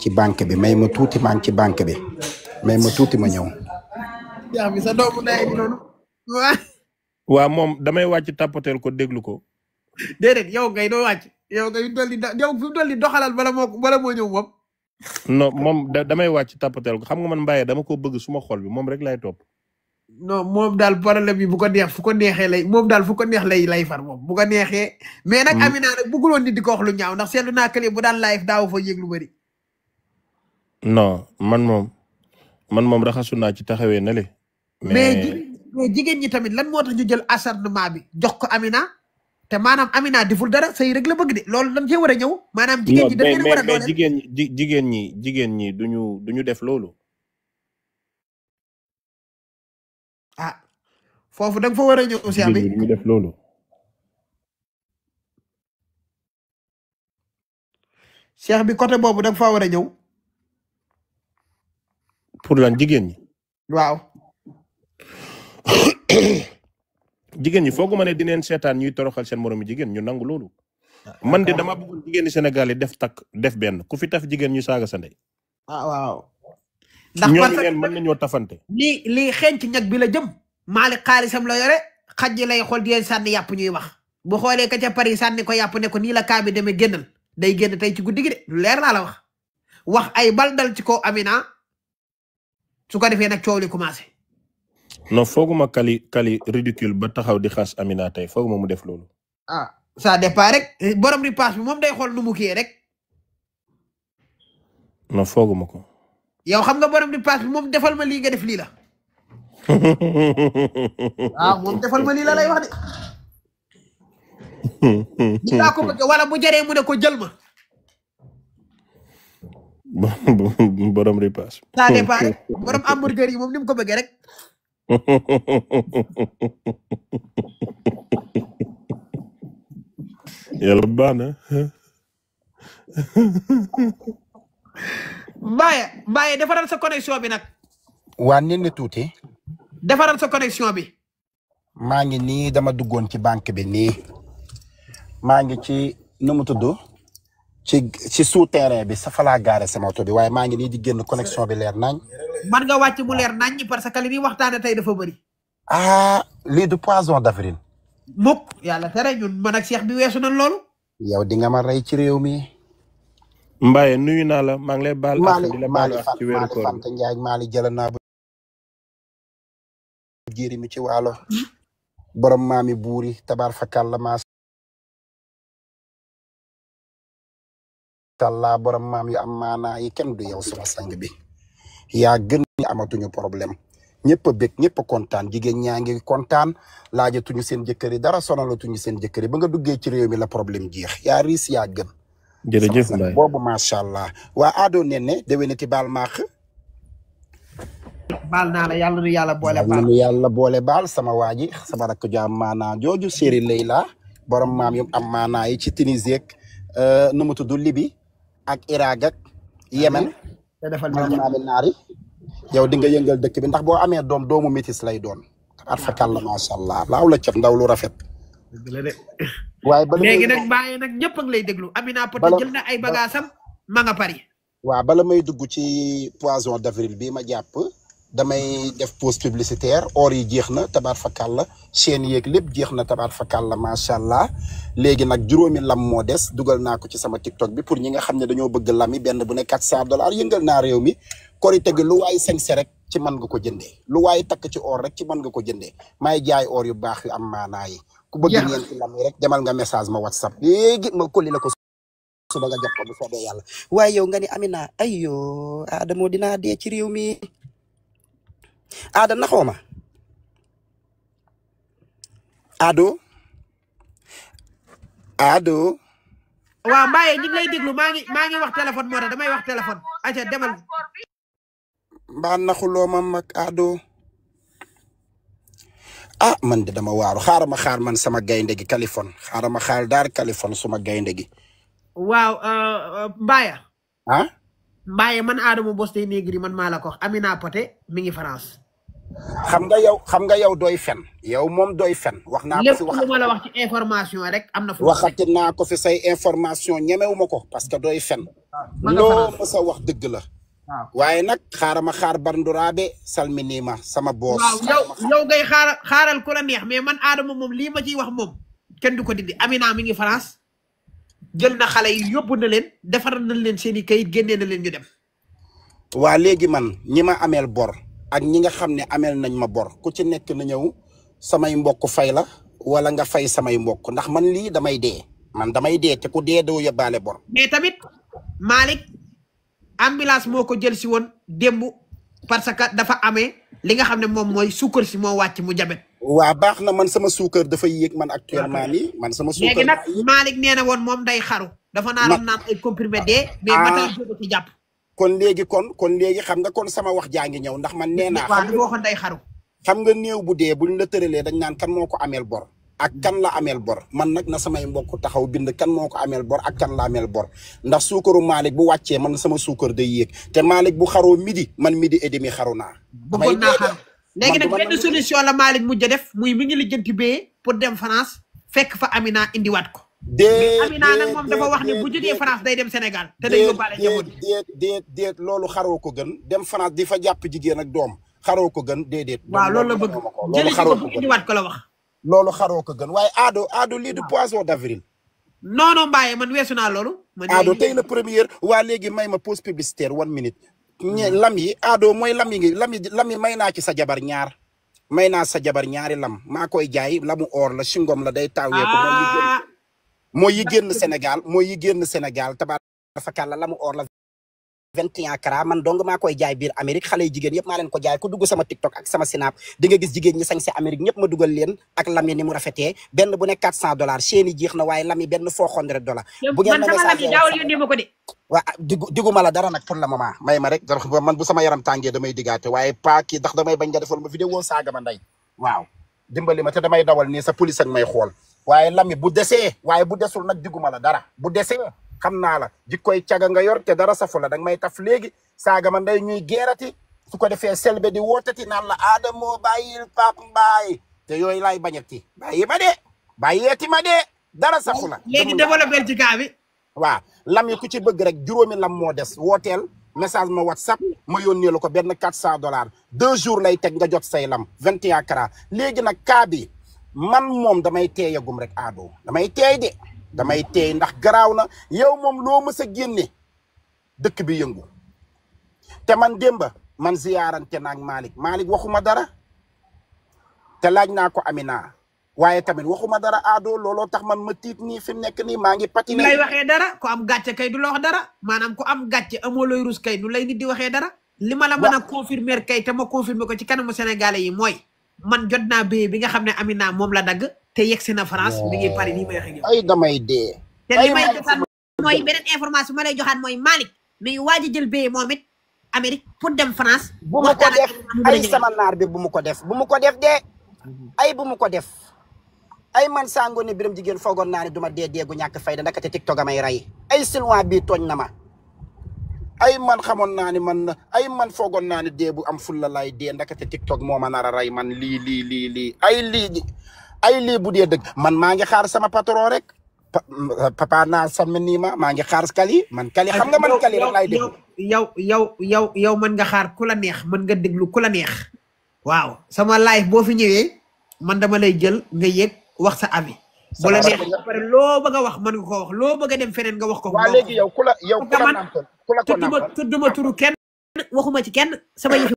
ci banque bi may ma tuuti maa ngi ci banque bi may ma tuuti ma ñëw. yaa bi sa doomu ndey bi noonu. waa moom damay wàcc tàppateel ko déglu ko. déedéet yow ngay doo wàcc yow ngay yow fi mu toll nii doxalal bala moo ñëw moom. non moom damay wàcc tàppateel ko xam nga man Mbaye dama ko bëgg suma xol bi moom rek lay topp. non moom daal problème bi bu ko neex fu ko neexee lay moom daal fu ko neex lay far moom bu ko neexee. mais nag Amina nag bëgguloon nit di ko wax lu ñaaw ndax seetlu naa kële bu daan live daaw fa yëg lu bëri. non man moom raxasu naa ci taxawee na le. mais jigéen ñi tamit lan moo tax ñu jël acharnement bi jox ko Amina te maanaam Amina deful dara sëy rek la bëgg de loolu dañ cee war a ñëw. maanaam jigéen ñi dañ leen war a dooleel jigéen ñi duñu def loolu. ah foofu da nga fa war a ñëw aussi abi duñu def loolu. Cheikh bi côté boobu da nga fa war a ñëw. pour lan jigéen ñi. waaw. jigéen ñi fooguma ne dineen seetaan ñuy toroxal seen moromi jigéen ñu nangu loolu. man de dama bëggoon jigéen ñi Sénégal yi def benn ku fi taf jigéen ñu saaga sa ndey. ah waaw. ndax ñooñu leen mën nañoo tafante. lii xeeñ ci ñag bi la jëm. maali xaalisam la yore xaj ji lay xool di leen sànni yàpp ñuy wax. bu xoolee ka ca Paris sànni ko yàpp ne ko nii la kaa bi demee génnal day génn tey ci guddi gi de lu leer laa la wax ay bal dal ci ko Amina su ko defee nag coow li commencé. non fooguma kali ridicule ba taxaw di xas Amina tey fooguma mu def loolu. ah ça dépend rek borom ripaas bi moom day xool nu mu kii rek. non fooguma ko. yow xam nga borom ripaas bi moom defal ma lii nga def lii la. waaw moom defal ma lii la lay wax de. ni laa ko bëgg wala bu jaree mu ne ko jël ma. borom ripaas. ça dépend rek borom hamburger yi moom ni mu ko bëggee rek. yàlla baax na. Mbaye defaral sa connexion bi nag. waa nit ñi tuuti. defaral sa connexion bi. maa ngi nii dama duggoon ci banque bi nii. maa ngi ci nu mu tudd. ci souterrain bi sa fa laa gaare sama oto bi waaye maa ngi nii di génn connexion bi leer nañ. man nga wàcc mu leer nañ parce que li ñuy waxtaane tey dafa bëri. ah lii du poisson d'avril. mukk yàlla tere ñun man ak Cheikh bi weesu nañ loolu. yow di nga ma rey ci réew mi. Mbaye nuyu naa la maa ngi lay baal ak di la baal ak ci weeru koor Fanta Njaay Maali jëla naa ba jéeri mi ci waalo borom maami buuri tabaar fakal la maa talla borom maam yu am maanaa yi kenn du yow sama sang bi yaa gën ñi amatuñu problème ñëpp a bég ñëpp a kontaan jigéen ñaa ngi kontaan laajatuñu seen jëkkër yi dara sonalatuñu seen jëkkër yi ba nga duggee ci réew mi la problème jeex yaa riis yaa gën. jërëjëf Mbaye boobu macha allah waa Ado Nene déwénati baal maax. baal naa la yàlla nu yàlla boole baal yàlla boole baal sama waa ji sama rakk ju am maanaa jooju séeri Leyla borom maam yu am maanaa yi ci Tunisie ak nu mu tudd Libi ak Irak ak Yemen. te defal maami naari yow di nga yëngal dëkk bi ndax boo amee doomu métis lay doon. arfakal la macha allah laaw la cat ndaw lu rafet. waaye bala léegi nag Mbaye nag ñëpp a ngi lay déglu Amina Poté jël na ay bagaasam ma nga Paris. waaw bala may dugg ci poisson d'avril bi ma jàpp damay def pause publicitaire or yi jeex na tabaar fakal la chaîne yeeg lépp jeex na tabaar fakal la macha allah léegi nag juróomi lam moo des dugal naa ko ci sama TikTok bi pour ñi nga xam ne dañoo bëgg lam yi benn bu ne $400 yëngal naa réew mi korite gi lu waay sañse rek ci mën nga ko jëndee lu waay takk ci or rek ci mën nga ko jëndee may jaay or yu baax yu am maanaa yi ku bëgg ñeenti lam yi rek demal nga message ma WhatsApp léegi ma kolli la ko suba nga jot ko bu soobee yàlla waaye yow nga ni Amina ayyo Adamo dinaa dee ci réew mi Ada naxoo ma Ado waaw Mbaye ñu ngi lay déglu maa ngi wax téléphone moo tax damay wax téléphone aca demal mbaa naxuloo ma mag Ado ah man de dama waaru xaaral ma xaar man sama gaynde gi Californie xaaral ma xaar daar Californie suma gaynde gi waaw Mbaye ah Mbaye man Adamo Bos Day Negri man maa la ko wax Amina Poté mi ngi France xam nga yow doy fen yow moom doy fen wax naa ko lépp fi lu ma la wax ci information rek am na fu waxati naa ko fi say information ñemewuma ko parce que doy fen ma nga loo France. ma sa wax dëgg la waaw waaye nag xaarama xaar banduraabe salminima sama boos waaw yow ngay xaaral ku la neex mais man Adama moom lii ma ciy wax moom kenn du ko dindi Amina mi ngi France jël na xale yi yóbbu na leen defar na leen seen i kayit génnee na leen ñu dem. waa léegi man ñi ma ameel bor ak ñi nga xam ne ameel nañ ma bor ku ci nekk na ñëw samay mbokk fay la wala nga fay samay mbokk ndax man lii damay dee man damay dee te ku dee doo yóbbaale bor. mais tamit Malick ambulance moo ko jël si woon démb parce que dafa amee li nga xam ne moom mooy suukar si moo wàcc mu jabet. waa baax na man sama suukar dafa yéeg man actuellement nii man sama suukar léegi nag Malick nee na woon moom day xaru. dafa naan naan ay comprimé dee. mais ba tey jóge ci jàpp. kon léegi xam nga kon sama wax jaa ngi ñëw ndax man nee naa. waaw li boo xam day xaru. xam nga néew bu dee buñ la tëralee dañ naan kan moo ko ameel bor. ak kan la ameel bor man nag na samay mbokk taxaw bind kan moo ko ameel bor ak kan la ameel bor ndax suukaru Malick bu wàccee man sama suukar day yéeg te Malick bu xaroo midi man midi et demi xaru naa. bëggoon naa xaru léegi nag benn solution la Malick mujj a def muy mi ngi lijjanti bee pour dem France fekk fa Amina indiwaat ko. mais Amina nag moom dafa wax ne bu jógee France day dem Sénégal. te day yóbbaale njaboot déet loolu xaroo ko gën dem France di fa jàpp jigéen ak doom xaroo ko gën déedéet. waaw loolu la bëgg jëli ko bu indiwaat ko la wax. loolu xaroo ko gën waaye Ado lii du poisson d'avril. non Mbaye man weesu naa loolu. Ado tey la première waa léegi may ma pause publicitaire 1 minute. lam yi Ado mooy lam yi may naa ci sa jabar ñaar. may naa sa jabar ñaari lam maa koy jaay lamu or la singom la day taawee ko mooy yi génn Sénégal tabaarkalla lamu or la 21 carats man dong maa koy jaay biir Amérique xale yu jigéen yëpp maa leen ko jaay ku dugg sama TikTok ak sama Snap di nga gis jigéen ñi sañ si Amérique ñëpp ma dugal leen ak lam yi ni mu rafetee benn bu ne $400 chaîne yi jeex na waaye lam yi benn $400. bu ngeen man sama lam yi daawal yónnee ma ko de. waa diguma la dara nag pour le moment may ma rek man bu sama yaram tàngee damay diggaate waaye pas kii ndax damay bañ nga defal ma vidéo saaga ma ndey waaw dimbali ma te damay dawal nii sa police ak may xool waaye lam yi bu desee waaye bu desul nag diguma la dara bu desee xam naa la jikkoy caga nga yor te dara safu la danga may taf léegi saaga ma nday ñuy geerati su ko defee selbe di wootati naan la Adamo bàyyil Pape Mbaye te yooyu laay bañati bàyyeeti ma de dara safu la léegi développé ci kaa bi waaw lam yi ku ci bëgg rek juróomi lam moo des wooteel message ma WhatsApp ma yónnee la ko benn $400 2 jours lay teg nga jot say lam 21 carats léegi nag kaa bi man moom damay teeyagum rek Ado damay teey de damay teey ndax garaaw na yow moom loo mës a génne dëkk bi yëngu te man démba man ziyaarante naag Malick waxuma dara te laaj naa ko Amina waaye tamit waxuma dara Ado looloo tax man ma tiit nii fi mu nekk nii maa ngi patiné. lay waxee dara ku am gàcce kay du la wax dara maanaam ku am gàcce amoo looy rus kay du lay nit di waxee dara. li ma la mën a confirmer kay te ma confirmer ko ci kanamu Sénégalais yi mooy man jot naa béy bi nga xam ne Amina moom la dagg. te yegsi na France mi ngi Paris nii may waxee ak yow. ay damay dee. te li may joxaat mooy beneen information ma lay joxaat mooy Malick mi ngi waaj a jël béy moom it Amérique pour dem France. bu mu ko def ay sama naar bi bu mu ko def de ay bu mu ko def ay man sango ne biram jigéen foogoon naa ne duma dee gu ñàkk fayda ndakate TikTok a may rey ay silwa bii tooñ na ma ay man xamoon naa ne ay man foogoon naa ne dee bu am fulla lay dee ndakate TikTok moo ma nar a rey man lii ay lii bu dee dëgg man maa ngi xaar sama patron rek papa naa sàmm nii maa ngi xaar Kali man Kali xam nga man Kali rek laay déglu yow mën nga xaar ku la neex mën nga déglu ku la neex waaw sama live boo fi ñëwee man dama lay jël nga yëg wax sa avis bu la neex après loo bëgg a wax mën nga ko wax loo bëgg a dem feneen nga wax ko waaw léegi yow ku la nampal tudduma turu kenn waxuma ci kenn sama yëfi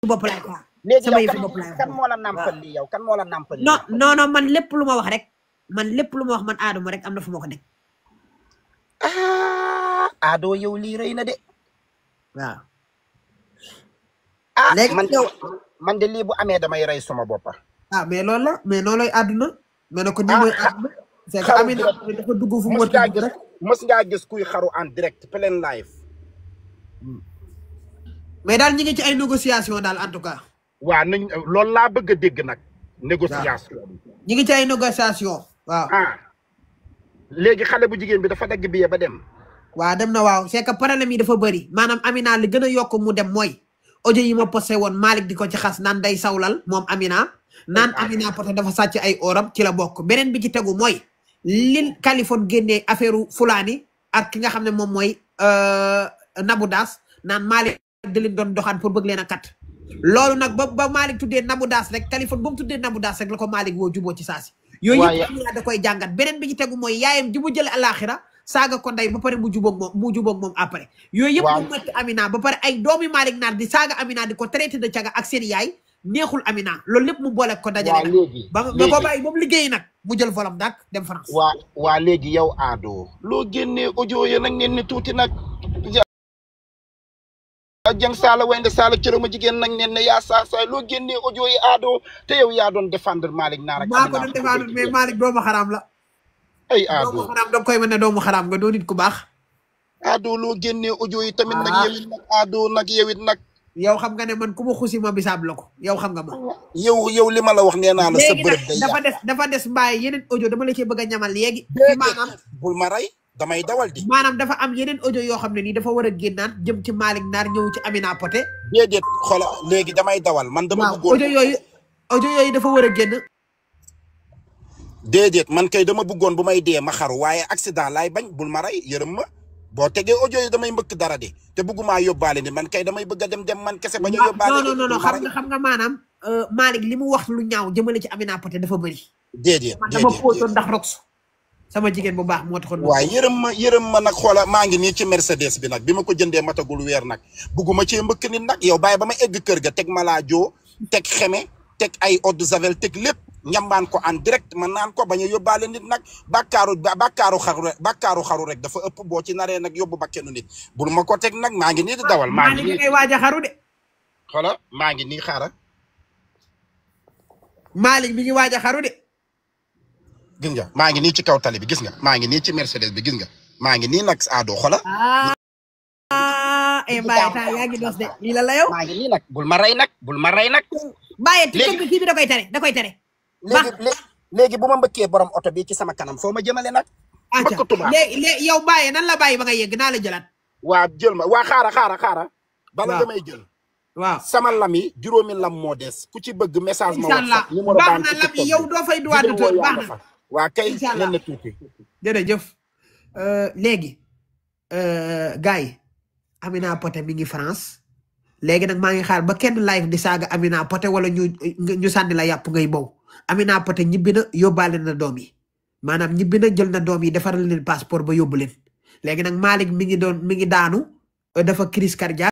bopp laay quoi léegi yow kan moo la nampal lii yow kan moo la nampal lii non man lépp lu ma wax rek man Adamo rek am na fu ma ko nekk. Ado yow lii rëy na de. waaw. léegi man de lii bu amee damay rey sama boppa mais loolu la mais noonu lay àdduna. mais nag nii mooy àdduna. c'est que Amina dafa dugg fu mu dugg rek. mës ngaa gis kuy xaru en direct plein live. mais daal ñi ngi ci ay négociation daal en tout cas. waaw nañ loolu laa bëgg a dégg nag. négociation. ñi ngi ci ay négociation. waaw léegi xale bu jigéen bi dafa dagg billet ba dem. waaw dem na waaw c'est que problème yi dafa bëri maanaam Amina li gën a yokk mu dem mooy audio yi ma posté woon Malick di ko ci xas naan day sawlal moom Amina naan Amina Poté dafa sàcc ay oram ci la bokk beneen bi ci tegu mooy lil Kaliphone génnee affaire Fulani ak ki nga xam ne moom mooy Nabou Daas naan Malick da leen doon doxaan pour bëgg leen a kat loolu nag ba Malick tuddee Nabou Daas rek Kaliphone ba mu tuddee Nabou Daas rek la ko Malick woo juboo ci saasi yooyu yëpp Amina da koy jàngat beneen bi ci tegu mooy yaayam ji mu jële àlaxira saaga ko ndey ba pare mu jubóog moom après yooyu yëpp mu métti Amina ba pare ay doomi Malick Naar di saaga Amina di ko traité de caga ak seen yaay neexul Amina loolu lépp mu boole ko dajale nag ba ko bàyyi ba mu liggéey nag mu jël volam dak dem France waa léegi yow Ado loo génnee audio yi nag ngeen ni tuuti nag jang sala wende sala cërëma jigéen nag neen ne yaa saay loo génnee audio yi Ado te yow yaa doon défendre Malick Naar ak maa ko doon défendre mais Malick doomu xaraam la ay Ado doomu xaraam da koy mën ne doomu xaraam nga doo nit ku baax Ado loo génnee audio yi tamit nag yewit nag Ado nag yewit nag yow xam nga ne man ku ma xusi ma bisaab la ko yow xam nga ma yow li ma la wax nee naa la sa bërëb day dafa des mbaay yeneen audio dama la cee bëgg a ñamal léegi maanaam bul ma rey damay dawal di maanaam dafa am yeneen audio yoo xam ne nii dafa war a génnaat jëm ci Malick Naar ñëw ci Amina Poté déedéet xoola léegi damay dawal man dama bëggoon audio yooyu dafa war a génn déedéet man kay dama bëggoon bu may dee ma xaru waaye accident laay bañ bul ma rey yërëm ma boo tegee audio yi damay mbëkk dara de te bëggumaa yóbbaale ni man kay damay bëgg a dem man kese ba ñu yóbbaale non xam nga maanaam Malick li mu wax lu ñaaw jëmale ci Amina Poté dafa bëri déedéet man dama póotoon ndax rox sama jigéen bu baax moo taxoon waaw yërëm ma nag xoola maa ngi nii ci Mercedes bi nag bi ma ko jëndee matagul weer nag bëgguma cee mbëkk nit nag yow bàyyi ba ma egg kër ga teg malaajo teg xeme teg ay eau de javel teg lépp ñambaan ko en direct man naan ko bañ a yóbbaale nit nag bàkkaaru xaru rek dafa ëpp boo ci naree nag yóbbu bakkenu nit bul ma ko teg nag maa ngi nii di dawal maa ngi nii ngay waaj a xaru de xoola maa ngi nii xaara Malick mi ngi waaj a xaru de gis nga maa ngi nii ci kaw tali bi gis nga maa ngi nii ci Mercedes bi gis nga maa ngi nii nag Ado xola Mbaye ta yaa ngi dos de lii la yow maa ngi nii nag bul ma rey nag Mbaye tiktok bi kii bi da koy tere léegi bu ma mbëkkee borom oto bi ci sama kanam foo ma jëmale nag léegi yow Mbaye nan la bàyyi ba nga yegg naa la jëlaat waa jël ma waa xaara bala nga may jël waaw sama lam yi juróomi lam moo des ku ci bëgg message ma wax baax na lam yi yow doo fay droit d'auteur baax na waa kay nen na tuuti jërëjëf léegi gars yi Amina Poté mi ngi France léegi nag maa ngi xaar ba kenn live di saaga Amina Poté wala ñu sànni la yàpp ngay bow Amina Poté ñibbi na yóbbaale na doom yi maanaam ñibbi na jël na doom yi defaral leen passeport ba yóbbu leen léegi nag Malick mi ngi daanu dafa crise cardiaque